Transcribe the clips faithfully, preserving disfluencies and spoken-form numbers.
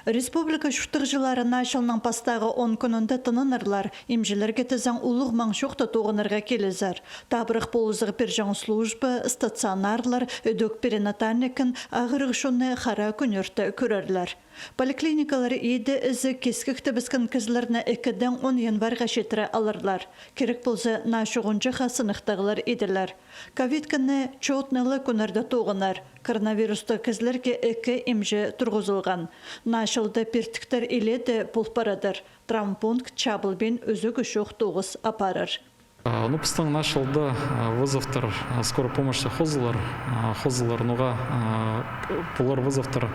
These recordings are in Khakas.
Республика чуртағҷылары наа чылның пастағы он кӱнінде тынанарлар, имҷілерге тізең улуғ маң чоохта тоғынарға килізер. Табырах полызығ пирҷең служба, стационарлар, ідӧк перинатальный кін, ағырығ чонны хараа кӱнӧрте кӧрерлер. Поликлиникалар иді ізі кискек тібіскен кізілерні ікідең он январьға читіре аларлар. Кирек полза, наа чуғынҷахха сыныхтағлар иділер. Ковид кіні чоотнылы кӱннерде тоғынар. Коронавирустығ кізілерге ікі имҷі турғызылған. Наа чылда пиртіктер илееде пол парадыр. Травмпункт чабылбин ӱзігі чох тоғыс апарар. А, ну, пістің наа чылда, а, вызовтар, а, скорой помощьте хозылар, а, хозылар, ноға, а, полар вызовтар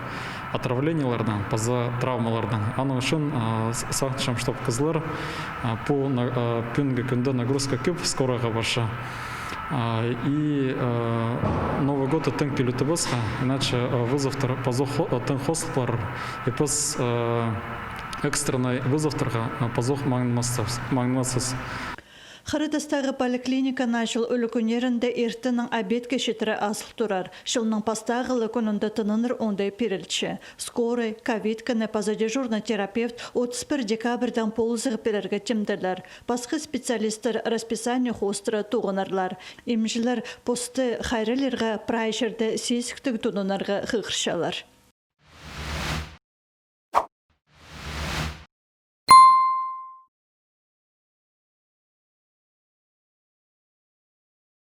отравлениелердең, паза травмалардаң. Аның ӱчӱн, а, с-, сағынчам, чтоб кізілер, а, пу на-, а, пӱӱнгі кӱнде нагрузка кӧп скорайға парча. А, и, а, Новый годты тың пиліп тібеспеске, иначе, а, вызовтар пазох хо-, а, тың хозылып парар. И піс, а, экстренный вызовтарға, а, пазох маңнанмасчабыс, маңнанмасчабыс. Хара тастағы поликлиника наа чыл ӱлӱкӱннерінде иртеннең обедке читіре азыл турар. Чылның пастағы ла кӱнінде тынанар оңдай пирілче. Скорый, ковид кіні паза дежурный терапевт отыс пір декабрьдаң полызығ пирерге тимделер. Пасха специалисттер расписание хоостыра тоғынарлар. Имҷілер посты хайраллирға прай чирде сизіктіг тудынарға хығырчалар.